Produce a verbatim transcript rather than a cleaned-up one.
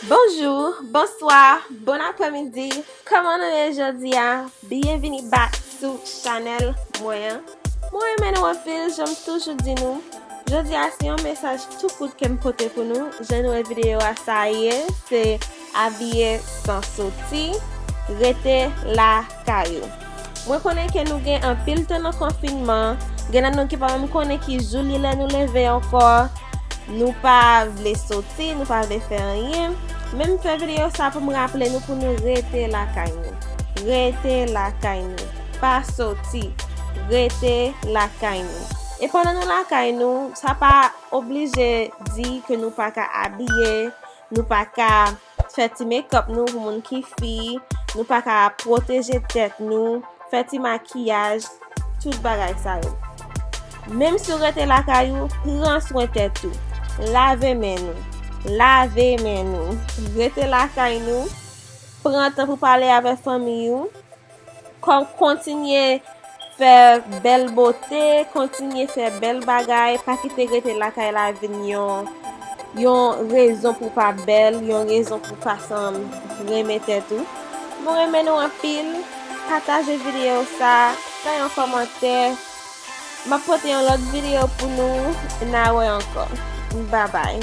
Bonjou, bonswa, bon aprèmidi. Kòman nou ye jodi a? Byenvini back sou chanèl mwen an. Mwen renmen nou anpil, jan m toujou di nou. Jodi a se yon mesaj tou kout ke m pote pou nou. Jan nou wè videyo a sa ye, se abiye san soti, rete lakay ou. Mwen konnen ke nou gen anpil tan nan konfinman, gen nan nou ki pa menm konnen ki jou li lè nou leve ankò, nou pa vle soti, nou pa vle fè anyen. Men m fè videyo sa pou m raple nou pou nou rete lakay nou. Rete lakay nou. Pa soti. Rete lakay nou. E pandan nou lakay nou, sa pa oblije di ke nou pa ka abiye, nou pa ka fè ti make-up nou pou moun ki fi, nou pa ka pwoteje tèt nou, fè ti makiyaj, tout bagay sa yo. Menm si w rete lakay ou, pran swen tèt ou. Lave men nou. Lave men nou. Rete lakay nou. Pran tan pou pale avèk fanmi ou. Kon-, kontinye fè bèl bote, kontinye fè bèl bagay, pa kite rete lakay la vin yon, yon rezon pou pa bèl, yon rezon pou pa sanm renmen tèt ou. Mwen renmen nou anpil, pataje videyo sa, fè yon kòmantè. M ap pote yon lòt videyo pou nou, n a wè ankò. Babay.